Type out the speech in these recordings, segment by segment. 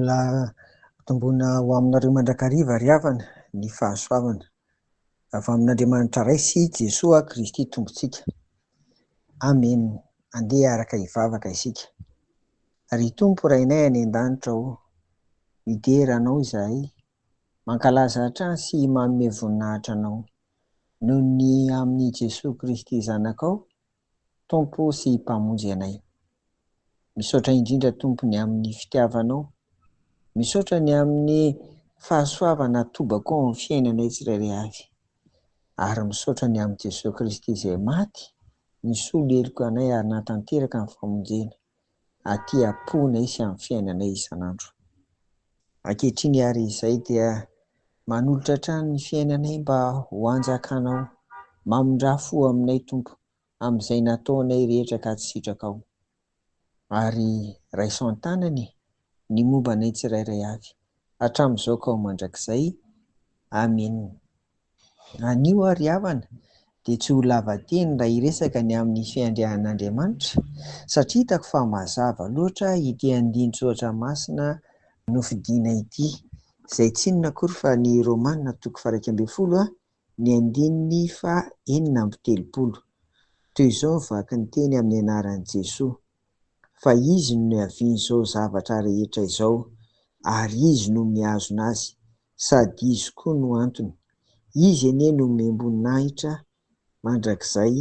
Mbola tomboina ho aminareo mandrakariva ry havana ny fahasoavana avy amin'Andriamanitra Ray sy Jesoa Kristy Tompontsika. Amen. Andeha araka hivavaka isika. Ry Tompo Rainay any an-danitra ô, midera Anao izahay, mankalaza hatrany sy manome voninahitra Anao, noho ny amin'i Jesoa Kristy Zanakao, Tompo sy Mpamonjy anay. Misaotra indrindra Tompo ny amin'ny fitiavanao. Misaotra ny amin'ny fahasoavana atobakao amin'ny fiainanay tsirairay avy. Ary misaotra ny amin'i Jesoa Kristy izay maty nisolo heloka anay ary nahatanteraka ny famonjena aty am-ponay sy amin'ny fiainanay isan'andro. Ankehitriny ary izay dia manolotra hatrany ny fiainanay mba ho anjakanao. Mamindrà fo aminay Tompo amin'izay nataonay rehetra ka tsy sitrakao. Ary raiso an-tanana e, ny momba anay tsirairay avy, hatramin'izao ka ho mandrakizay. Amena. Anio aho ry havana dia tsy ho lava teny raha hiresaka ny amin'ny fiandrianan'Andriamanitra, satria hitako fa mazava loatra ity andinin-tsoratra masina nofidina ity, izay tsy inona akory fa ny Romana toko faha-11 ny andininy faha-36. Toy izao ny vaky ny teny amin'ny anaran'i Jesoa, Fa Izy no niavian'izao zavatra rehetra izao, ary Izy no mihazona azy, sady Izy koa no antony. Izy anie no omem-boninahitra mandrakizay.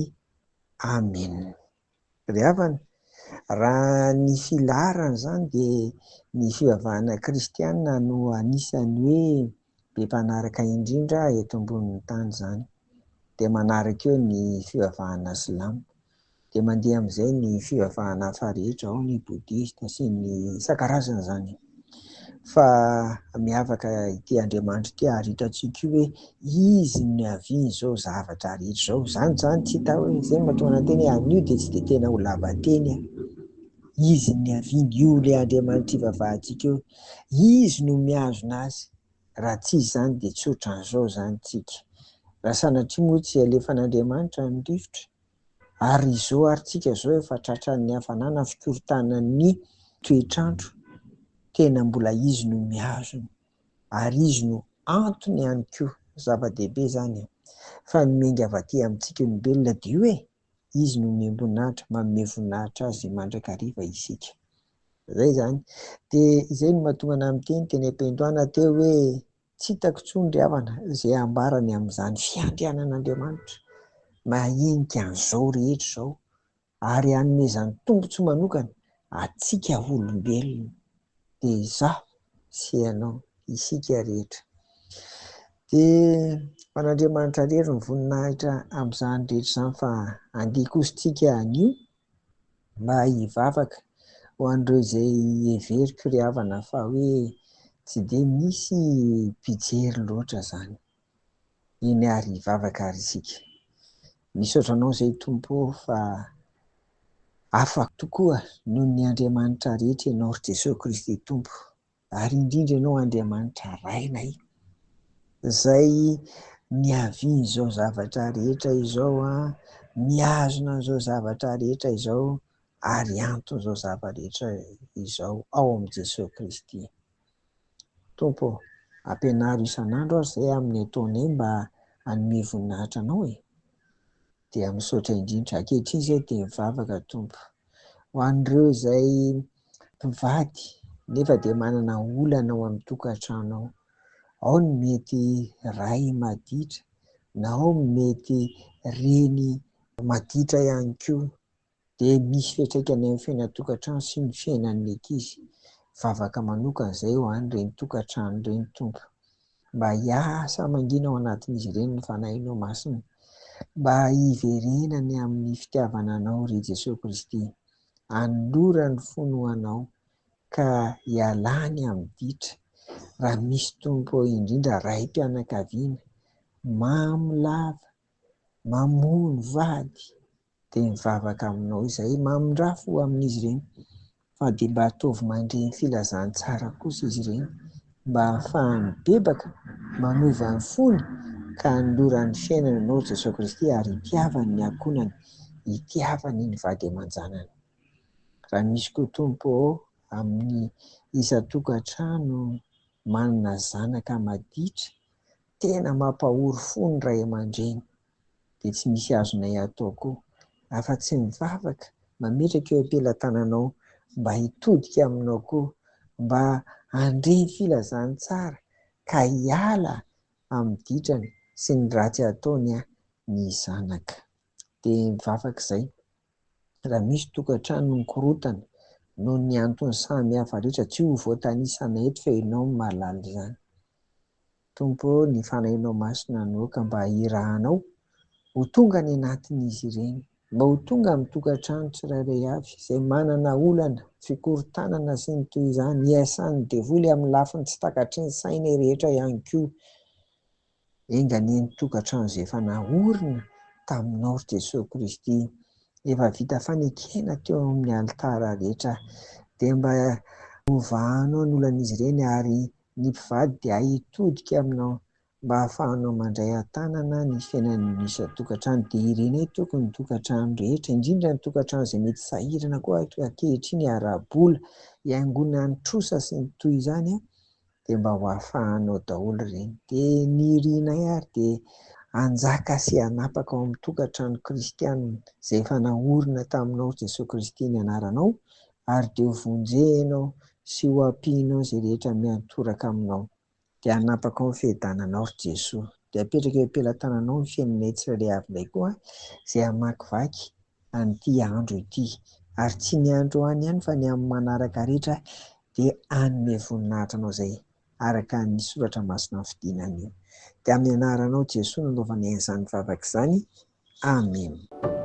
Amena. Ry havana, raha ny filaharana izany dia ny fivavahana kristiana no anisan'ny hoe be mpanaraka indrindra eto ambonin'ny tany izany. Dia manaraka eo ny fivavahana silamo. Dia mandeha amin'izay ny fivavahana hafa rehetra, ao ny bodista sy ny isan-karazany izany. Fa miavaka ity Andriamanitra ity ary hitantsika io hoe Izy no niavian'izao zavatra rehetra izao. Izany izany tsy hita hoe izay no mahatonga anah teny hoe anio dia tsy dia tena ho lava teny aho. Izy no niaviany, io ilay Andriamanitra ivavahantsika io. Izy no mihazona azy. Raha tsy izy izany dia tsy ohatran'izao izany tsika. Raha sanatria moa tsy alefan'Andriamanitra ny rivotra, Ary izao ary tsika izao efa tratran'ny hafanana fikorontanan'ny toetr'andro, tena mbola izy no mihazona ary izy no antony ihany koa, zava-dehibe izany an! Fa ny miainga avy aty amintsika olombelona dia io e! Izy no omem-boninahitra, manome voninahitra azy mandrakariva isika. Izay izany. Dia izay no mahatonga anah miteny teny am-piandohana teo hoe Tsy hitako intsony ry havana izay hambarany amin'izany fiandrianan'Andriamanitra mahenika an'izao rehetra izao ary hanomezany tombontsoa manokana antsika olombelona, dia izaho sy ianao, isika rehetra. Dia ho an'Andriamanitra irery ny voninahitra amin'izany rehetra izany fa andeha kosa isika anio mba hivavaka ho an'ireo izay heveriko ry havana fa hoe tsy dia misy mpijery loatra izany. Eny ary hivavaka ary isika. Misaotra anao izay Tompo ô fa hafa tokoa noho ny Andriamanitra rehetra ianao ry Jesoa Kristy Tompo. Ary indrindra Ianao Andriamanitra Rainay, izay niavian'izao zavatra rehetra izao, mihazona an'izao zavatra rehetra izao, ary anton'izao zava-rehetra izao ao amin'i Jesoa Kristy. Tompo ô, ampianaro isan'andro aho izay amin'ny ataonay mba hanome voninahitra Anao e! Dia misaotra indrindra. Ankehitriny izay dia mivavaka Tompo ho an'ireo izay mpivady nefa dia manana olana ao amin'ny tokantrano ao. Ao ny mety ray maditra na ao ny mety reny maditra ihany koa. Dia misy fiantraikany amin'ny fiainan-tokantrano sy ny fiainan'ny ankizy. Vavaka manokana izay ho an'ireny tokantrano ireny Tompo. Mba hiasa mangina ao anatin'izy ireny ny Fanahinao Masina. Mba hiverenany amin'ny fitiavana Anao ry Jesoa Kristy. Anolorany fony ho Anao ka hialany amin'ny ditra. Raha misy Tompo indrindra raim-pianakaviana mamo lava, mamono vady, dia mivavaka aminao izahay mamindrà fo amin'izy ireny fa dia mba ataovy mandre ny filazantsara kosa izy ireny mba hahafahany mibebaka, manova ny fony ka hanolorany ny fiainana anao ry Jesoa Kristy ary hitiavany ny ankohonany, hitiavany ny vady aman-janany. Raha misy koa Tompo ô, amin'ny isan-tokantrano manana zanaka maditra, tena mampahory fo ny ray aman-dreny. Dia tsy misy azonay atao koa afa-tsy mivavaka, mametraka eo am-pelatananao mba hitodika aminao koa, mba handre ny filazantsara ka hiala amin'ny ditrany sy ny ratsy ataony ny zanaka. Dia mivavaka izay. Raha misy tokantrano mikorontana noho ny antony samihafa rehetra, tsy ho voatanisanay eto fa ianao no mahalala izany. Tompo ô, ny Fanahinao Masina no aoka mba hirahanao ho tonga any anatin'izy ireny, mba ho tonga amin'ny tokantrano tsirairay avy izay manana olana, fikorontanana sy ny toy izany, iasan'ny devoly amin'ny lafiny tsy takatry ny sainay rehetra ihany koa. Enga anie ny tokantrano izay efa naorina taminao ry Jesoa Kristy, efa vita fanekena teo amin'ny alitara rehetra, dia mba hovahanao ny olan'izy ireny ary ny mpivady dia hitodika aminao mba hahafahanao mandray an-tanana ny fiainan'ny isan-tokantrano. Dia irenay tokony ny tokantrano rehetra, indrindra ny tokantrano izay mety sahirana koa ankehitriny ara-bola, iangonan'ny trosa sy ny toy izany, dia mba ho ahafahanao daholo ireny. Dia ny irinay ary dia hanjaka sy hanapaka ao amin'ny tokantrano kristiana izay efa naorina taminao Jesoa Kristy ny anaranao, ary dia ho vonjenao sy ho ampianao izay rehetra miantoraka aminao. Dia hanapaka ao ny fiadananao ry Jesoa. Dia apetraka eo am-pelatananao ny fiainanay tsirairay avy indray koa izay hamakivaky an'ity andro ity. Ary tsy ny androany ihany fa ny amin'ny manaraka rehetra dia hanome voninahitra anao izay araka ny soratra masina nofidina anio. Dia amin'ny anaranao Jesoa no anaovanay an'izany vavaka izany. Amena.